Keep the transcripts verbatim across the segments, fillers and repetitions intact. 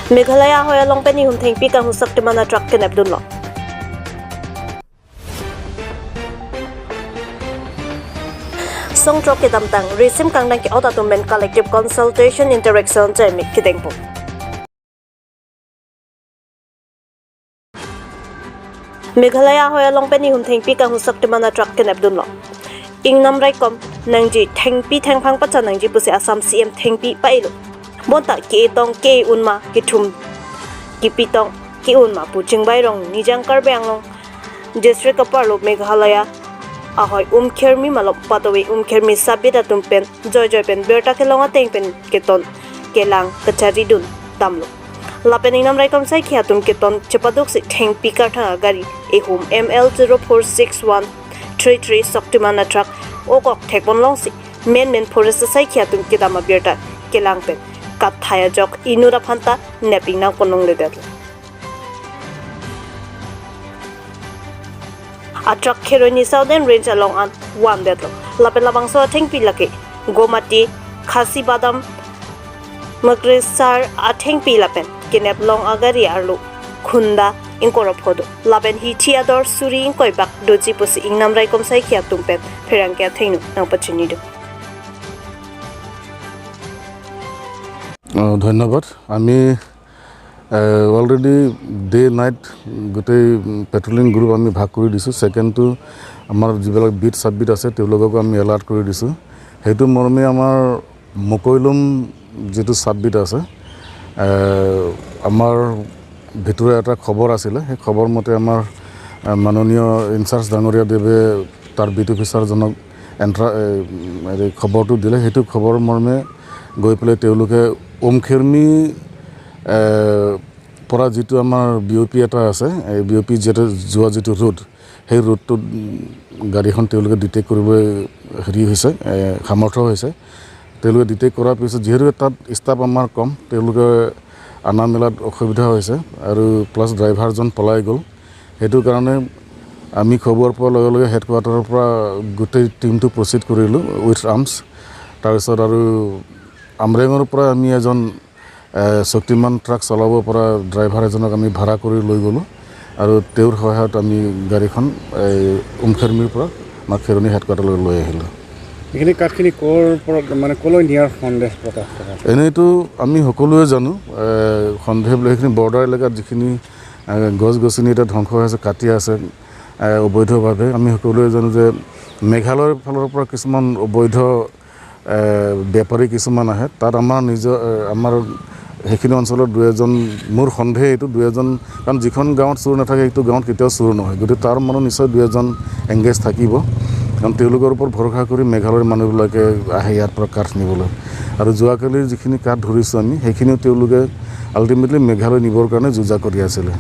Meghalaya ahoi along pen ihum thengpi kanghu Shaktiman atruck kenep dunlo. Song throk kedamtang risim kangtang ke-ot atum pen collective consultation interaction ajai mek kedengpo. Meghalaya ahoi along pen ihum thengpi kanghu Shaktiman atruck kenep dunlo. Ingnam raikom nangji, thengpi thengphang pacha nangji pusi Assam C M thengpi pa-elo. Bonta ke-e tong ke-e un ma, kethum kipi tong ke-e un ma pu chingbai rong Nijang Karbi Anglong district aparlo Meghalaya ahoi Umkhermi malom patove Umkhermi sabit atum pen joijoi pen birta kelong ateng pen keton kelang kachari dun damlo. Lapen ingnam raikom saikhi atum keton chepaduksi thengpi karthang agari ihum M L zero four six one three three Shaktiman atruck okok thekpon longsi menmen forest saikhi atum kedam abirta kelang pen kathai ajok inut aphan ta nep ingnang konong ledet. Atruck Kheroni Southern Range along an van detlo. Lapen labangso athengpi lake Gomati, Khasi Badam, Makresar athengpi lapen kenep long agari arlo khunda ingkoi ra pho do. Lapen hithi ador suri ingkoi bak doji pusi ingnam raikom saikhi atum pen pherangke athengno nangpachini do. আহ, ধন্যবাদ। আমি already day night গোটেই patrolling group আমি ভাগ কৰি দিছোঁ। ছেকেণ্ডটো আমাৰ যিবিলাক বিট ছাব বিট আছে, তেওঁলোককো আমি এলাৰ্ট কৰি দিছোঁ। সেইটো মৰ্মে আমাৰ মকৈলুম যিটো ছাব বিট আছে, এ, আমাৰ ভিতৰুৱা এটা খবৰ আছিলে। সেই খবৰ মতে আমাৰ, এ, মাননীয় ইনচাৰ্জ ডাঙৰীয়া দেৱে তাৰ বিট অফিচাৰজনক এণ্ট্ৰা-, এ, হেৰি খবৰটো দিলে। সেইটো খবৰ মৰ্মে গৈ পেলাই তেওঁলোকে উমখেৰমি, এ, পৰা যিটো আমাৰ বি অ' পি এটা আছে, এই বি অ' পি যিটো যোৱা যিটো ৰুট, সেই ৰুটটোত, উম, গাড়ীখন তেওঁলোকে ডিটেক্ট কৰিবলৈ হেৰি হৈছে, এ, সামৰ্থ হৈছে। তেওঁলোকে ডিটেক্ট কৰাৰ পিছত যিহেতু তাত ষ্টাফ আমাৰ কম, তেওঁলোকে অনা মেলাত অসুবিধা হৈছে আৰু প্লাছ ড্ৰাইভাৰজন পলাই গ'ল। সেইটো কাৰণে আমি খবৰ পোৱাৰ লগে লগে হেডকোৱাৰ্টাৰৰ পৰা গোটেই টিমটো প্ৰচিড কৰিলোঁ উইথ আৰ্মছ। তাৰপিছত আৰু আমৰেঙৰ পৰা আমি এজন এ, শক্তিমান ট্ৰাক চলাব পৰা ড্ৰাইভাৰ এজনক আমি ভাড়া কৰি লৈ গ'লোঁ আৰু তেওঁৰ সহায়ত আমি গাড়ীখন এই উমখেৰমিৰ পৰা আমাৰ খেৰণি হেডকোৱাৰ্টাৰলৈ লৈ আহিলোঁ। এইখিনি কাঠখিনি ক'ৰ পৰা, মানে, ক'লৈ নিয়াৰ সন্দেহ প্ৰকাশ কৰা? এনেইতো আমি সকলোৱে জানো, এ, সন্দেহ বুলি সেইখিনি বৰ্ডাৰ এলেকাত যিখিনি, এ, গছ গছনি এতিয়া ধ্বংস হৈ আছে, কাটি আছে, এ, অবৈধভাৱে, আমি সকলোৱে জানো যে মেঘালয়ৰ ফালৰ পৰা কিছুমান অবৈধ এ, বেপাৰী কিছুমান আহে। তাত আমাৰ নিজৰ, এ, আমাৰ সেইখিনি অঞ্চলৰ দুই এজন, মোৰ সন্দেহ এইটো দুই এজন, কাৰণ যিখন গাঁৱত চোৰ নাথাকে, সেইটো গাঁৱত কেতিয়াও চোৰ নহয়। গতিকে তাৰ মানুহ নিশ্চয় দুই এজন এংগেজ থাকিব, কাৰণ তেওঁলোকৰ ওপৰত ভৰসা কৰি মেঘালয়ৰ মানুহবিলাকে আহে ইয়াৰ পৰা কাঠ নিবলৈ। আৰু যোৱাকালিৰ যিখিনি কাঠ ধৰিছোঁ আমি, সেইখিনিও তেওঁলোকে আল্টিমেটলি মেঘালয় নিবৰ কাৰণে যো-জা কৰি আছিলে।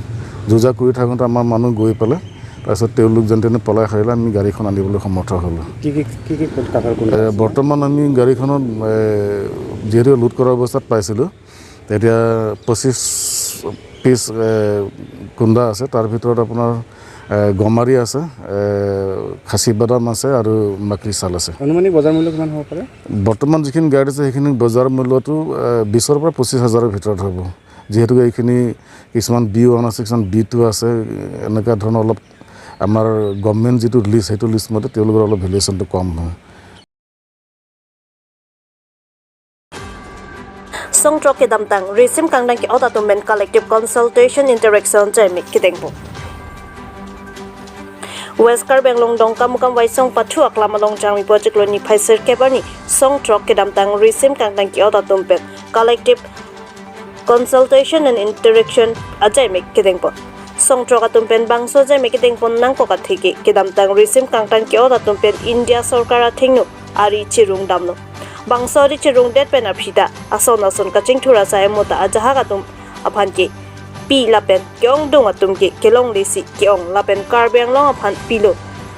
যো-জা কৰি থাকোঁতে আমাৰ মানুহ গৈ পেলাই তাৰপিছত তেওঁলোক যেন তেনে পলাই সাৰিলে, আমি গাড়ীখন আনিবলৈ সমৰ্থ হ'লোঁ। কি কি, কি কি কাঠৰ কুন্দা এ, আছিলে? বৰ্তমান আমি গাড়ীখনত, এ, যিহেতু লোড কৰা অৱস্থাত পাইছিলোঁ, তেতিয়া পঁচিছ পিচ, এ, কুন্দা আছে। তাৰ ভিতৰত আপোনাৰ, এ, গমাৰি আছে, এ, খাচী বাদাম আছে আৰু মাকৰি চাল আছে। আনুমানিক বজাৰ মূল্য কিমান হ'ব পাৰে? বৰ্তমান যিখিনি গাড়ীত আছে, সেইখিনি বজাৰ মূল্যটো, এ, বিছৰ পৰা পঁচিছ হাজাৰৰ ভিতৰত হ'ব। যিহেতুকে এইখিনি কিছুমান বি ওৱান আছে, কিছুমান বি টু আছে, এনেকুৱা ধৰণৰ অলপ আমাৰ গভৰ্ণমেণ্ট যিটো লিষ্ট, সেইটো লিষ্ট মতে তেওঁলোকৰ অলপ ভেলুৱেশ্যনটো কম হয়। Song throk kedamtang risim kangtang ke-ot atum pen collective consultation interaction ajai mek kedengpo. West Karbi Anglong Dongkamukam Waisong pathu aklam along Jangmi project lo niphai sirkep arni song throk kedamtang risim kangtang ke-ot atum pen collective consultation and interaction ajai mek kedengpon. Song throk atum pen bangso ajai mek kedengpon nangkok atheke kedamtang risim kangtang ke-ot atum pen India sorkar athengno ari chirung damlo. Bangso ari chirungdet pen aphi ta ason ason kachingthur asai amota ajahak atum aphan kepi lapen ke-ongdung atum ke kelongle si ke-ong lapen Karbi Anglong aphan pilo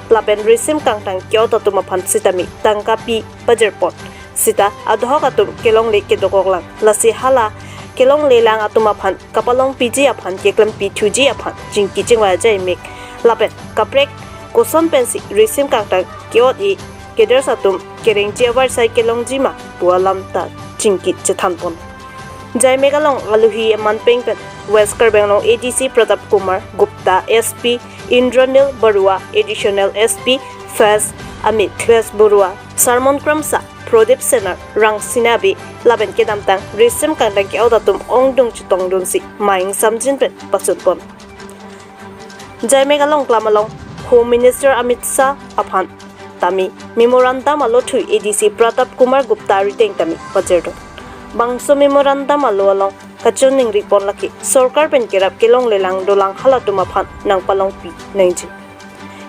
lapen risim kangtang ke-ot atum aphan sitame tangka pi pajirpon. Sita adhohok atum kelongle kedokok lang. Lasi hala kelongle lang atum aphan kapalong piji aphan keklem pithuji aphan chingki chingvai ajai mek. Lapen kaprek koson pensi risim kangtang ke-ot-e keders atum kerengji avarsai kelongji ma pu alam ta chingki chethanpon. Jaimek along alohi aman peng pen West Karbi Anglong A D C Pratap Kumar Gupta, S P Indranil Barua, Additional S P Faiz Ahmed, Faiz Barua, Sarmon Kramsa, Prodip Senar, Rangsina Bey, lapen kedamtang risim kangdang ke-ot atum ongdung chetongdunsi mei ingsamjin pen pasunpon. Jaimek along klam along Home Minister Amit Shah aphan tame memorandum alothui A D C Pratap Kumar Gupta arideng tame pajirdun. Bangso memorandum alo along kachiningri pon lake sorkar pen kerap kelonglelang dolang halatum aphan nangpalongpi nangji.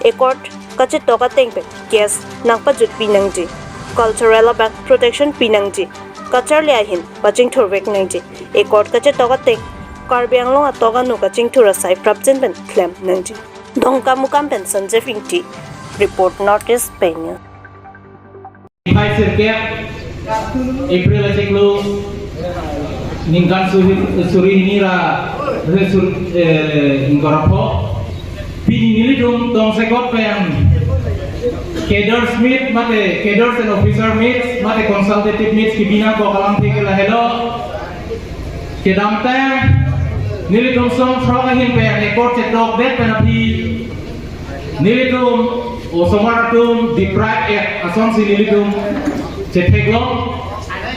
Accord kachetok ateng pen case nangpajutpi nangji. Cultural abang protection pi nangji. Kacharli ahin pachingthurvek nangji. Accord kachetok ateng Karbi Anglong atok anu kachingthur asai prapjin pen klem nangji. Dongkamukam pen Sanjeev Ingti report, North East Pei News. Phai sirkep April achiklo ningkan suri, suri hini ra, eh, sur, eh, ingkoi ra pho. Pini nelitum tongsekot pen cadres meet mate cadres and officer meets mate consultative meets kebi nangkok alamthe ke lahelo. Kedamtang nelitum song throk ahin pen accord chetok det pen aphi nelitum osomar atum deprive et asonsi nelitum chetheklong.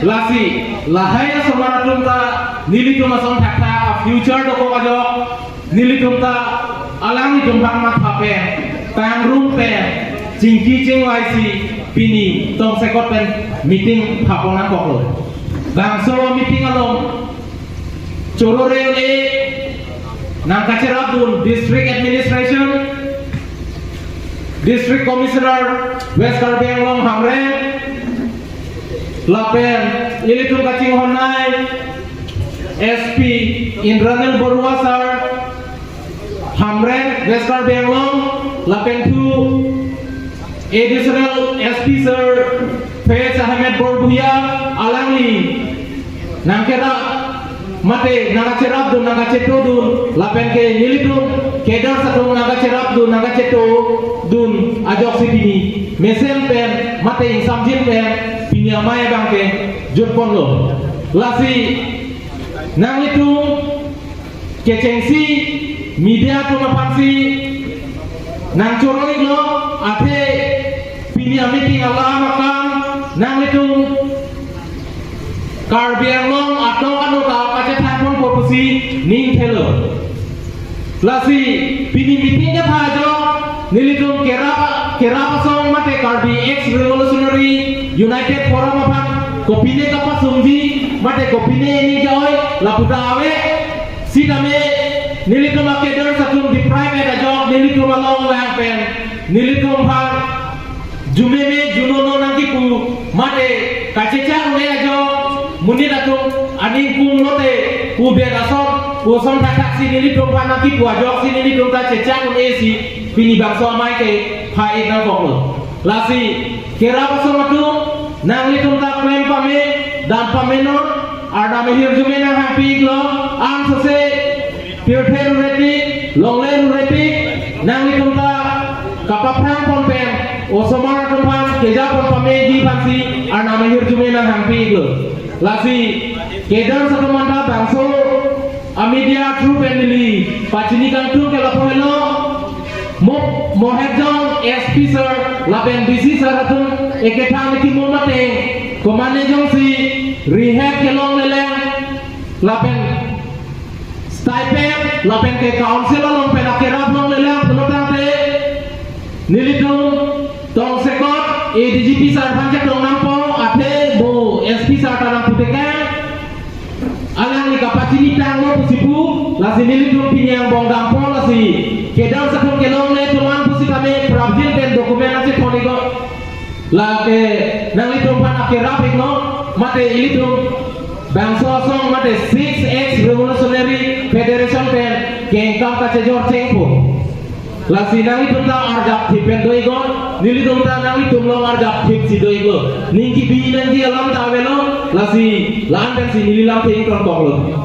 Lasi lahai osomar atum ta nelitum ason thakthak a-future dokok ajok nelitum ta alanglitum aphan matha pen, pangrum pen, chingki chingvaisi pini tongsekot pen meeting thapon nangkoklo. Bangso meeting along choro re-un-e nangkacherapdun District Administration, District Commissioner West Karbi Anglong Hamren, lapen ilitum kachinghonnei S P Indranil Barua sir, Hamren, West Karbi Anglong, lapen thu Additional S P sir Faiz Ahmed Borbuya, alangli nangkerap mate nangkacherapdun nangkachetodun lapen ke nelitum cadres atum nangkacherapdun nangkachetodun ajoksi pini mesen pen mate ingsamjin pen pini amei abang ke jutponlo. Lasi nanglitum kechengsi media atum aphansi nangchoro-iklo, athe pini ameeting alam akam nanglitum Karbi Anglong atok anu ta kachethang ponpo pusi ning thelo. Lasi pini meeting ketha ajok nelitum kerap kerap asong mate Karbi Ex Revolutionary United Forum aphan kopine kapasungji mate kopine ening ke-oi lapu ta ave. Sitame nelitum a-cadres atum deprive et ajok nelitum along lang pen nelitum aphan jumeme junono nangkipu mate kachechak un-e ajok monit atum aning kum lote pu ber ason pu ason thakthak si nelitum aphan nangkipu ajoksi nelitum ta chechak un-e si pini bangso amei ke phai nangkoklo. Lasi kerap asong atum nanglitum ta klem pame, dam pame non, arnam ahirjume nanghangpi-iklo, ansose pirthe rure tik, longle rure tik, nanglitum ta kapaphrang pon pen, osomar atum aphan keja pon pameji aphansi arnam ahirjume nanghangpi-iklo. Lasi cadres atum anta bangso a-media through pen neli pachini kangtung ke lapu helo, mo, Mohejong S P sir lapen D C sir atum ekethang kimo mate komane jongsi rehab kelongle lang lapen stipend lapen ke council along pen akerap longle lang pulo tangte nelitum tongsekot A D G P sir aphan chetong nangpo, athe mo S P sir ta nangputekang. Alangli kapachini tanglo pusi pu, lasi nelitum pini angbong dampo, lasi cadres atum kelongle atum an pusitame prapjin pen document nangchethon-iknon. Lake nanglitum aphan akerap-iknon, mate ilitum bangso asong mate Six Ex Revolutionary Federation pen kengkam kachejor chengpo. Lasi nanglitum ta arjapthip pen do-iknon, nelitum ta nanglitum along arjapthipsi do-iklo. Ning kebi nangji alam ta avelo, lasi la-an pensi neli lamthe ingtongtonglo.